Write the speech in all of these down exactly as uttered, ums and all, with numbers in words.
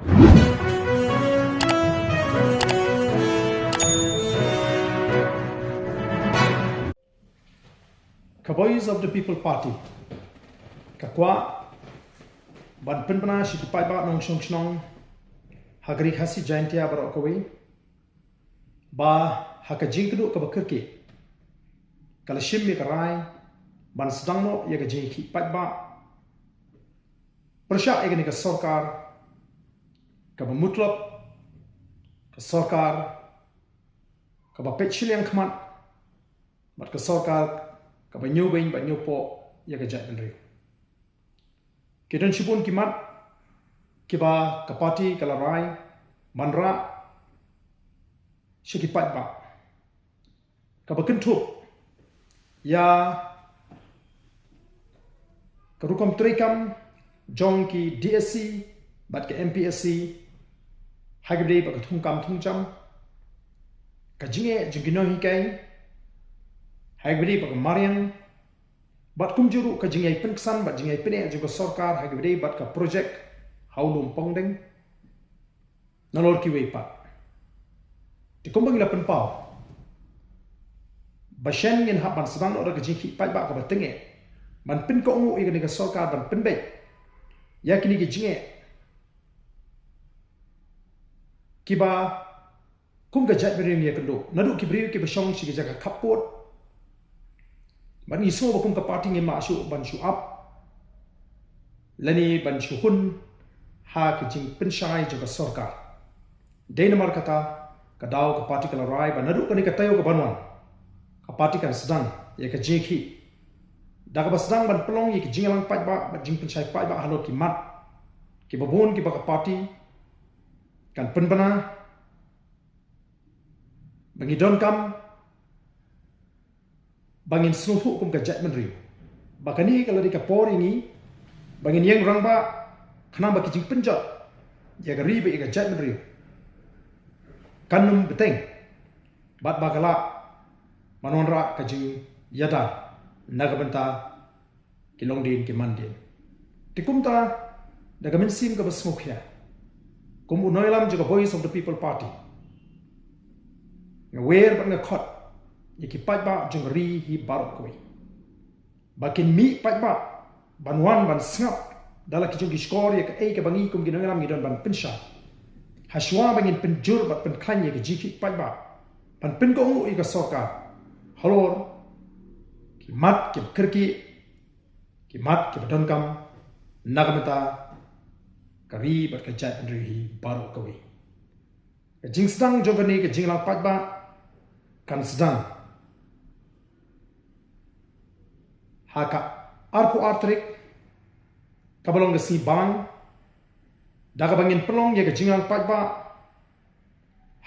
Ka Voice of the People Party ka kwah ban pynbna sha ki paidbah nongshong shnong ha ka ri Khasi Jaintia baroh kawei ba ha ka jingkynduh kaba kyrkieh ka la shim ïa ka rai ban sdang noh ïa ka jingïakhih paidbah pyrshah ïa kane ka sorkar kaba mutlop, ka sorkar kaba peit shiliang khmat, bad ka sorkar kaba ñiewbeiñ bad ñiewpoh ïa ka jaitbynriew. Ki don shibun ki mat kiba ka party ka la rai ban rah sha ki paidbah, kaba kynthup ïa ka rukom treikam jong ki DSC bad ka MPSC ha kaba ïadei bad ka thungkam thungjam, ka jingeh jong ki nonghikai ha kaba ïadei bad ka mariang, bad kumjuh ruh ka jingïai pynksan bad jingïai pyneh jong ka sorkar ha kaba ïadei bad ka projek ha u lum Pongdeng, nalor kiwei pat. Te kumba ngi la pynpaw ba shen ngin hap ban sdang noh da ka jingïakhih paidbah kaba tyngeh ban pynkohnguh ïa kane ka sorkar ban pynbeit ïa kine ki jingeh kiba kum ka jaitbynriew ngi ïakynduh, naduh ki briew kiba shong sha ki jaka khappud. Bad ngi sngew ba kum ka party ngim lah shuh ban shu ap lane ban shu hun ha ka jingpynshai jong ka sorkar. Dei namar kata ka daw ka party ka la rai ba naduh kane ka taïew kaban wan ka party kan sdang ïa ka jingïakhih da kaba sdang ban pynlong ïa ka jingïalang paidbah bad jingpynshai paidbah halor ki mat kiba bun kiba ka party kan pynbna ba ngi donkam ba ngin sngewthuh kum ka jaitbynriew ba kane ka la dei ka por ïa ngi ba ngin ïeng rangbah khnang ba ki jingpynjot ïa ka ri bad ïa ka jaitbynriew kan ym bteng bad ba ka lah ban wanrah ka jingïada na ka bynta ki longdien ki mandien. Te kumta da ka mynsiem kaba sngewkhia kum u nongïalam jong ka Voice of the People Party, nga wer bad nga khot ïa ki paidbah jong ka ri hi baroh kawei ba kin mih paidbah ban wan ban sngap da la ki jong ki shkor ïa kaei kaba ngi kum ki nongïalam ngi don ban pynshai, ha shuwa ba ngin pynjur bad pynkhlaiñ ïa ka jingïakhih paidbah ban pynkohnguh ïa ka sorkar halor ki mat kiba kyrkieh, ki mat kiba donkam na ka bynta ka ri bad ka jaitbynriew hi baroh kawei. Ka jingsdang jong kane ka jingïalang paidbah kan sdang ha ka arphew ar tarik kaba long ka sngi Balang, da kaba ngin pynlong ïa ka jingïalang paidbah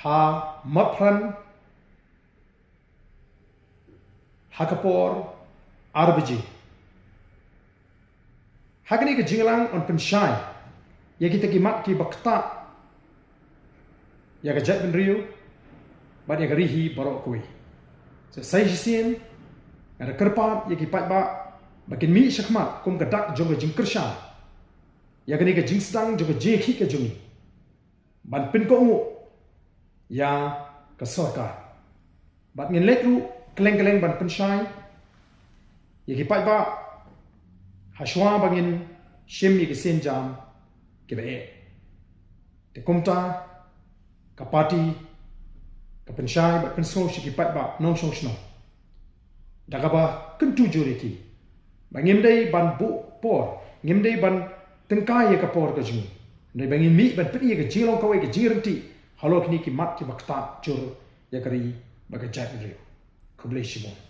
ha Mawphran ha ka por ar baje. Ha kane ka jingïalang yn pynshai ïa kita ki mat kiba ktah ïa ka jaitbynriew bad ïa ka ri hi baroh kawei. Sa sa shisien nga da kyrpad ïa ki paidbah ba kin mih shakhmat kum ka dak jong ka jingkyrshan ïa kane ka jingsdang jong ka jingïakhih ka jong ngi ban pynkohnguh ïa ka sorkar. Bad ngin leit ruh kylleng kylleng ban pynshai ïa ki paidbah ha shuwa ba ngin shim ïa ki sienjam kiba eh. Te kumta ka party ka pynshai bad pynsngew sha ki paidbah nongshong shnong da kaba kyntu jur ïa ki ba ngim dei ban buh por, ngim dei ban tyngkai ïa ka por ka jong ngi, hynrei ba ngin mih ban pyni ïa ka jinglong kawei, ka jingryntih halor kine ki mat kiba ktah jur ïa ka ri bad ka jaitbynriew. Khublei shibun.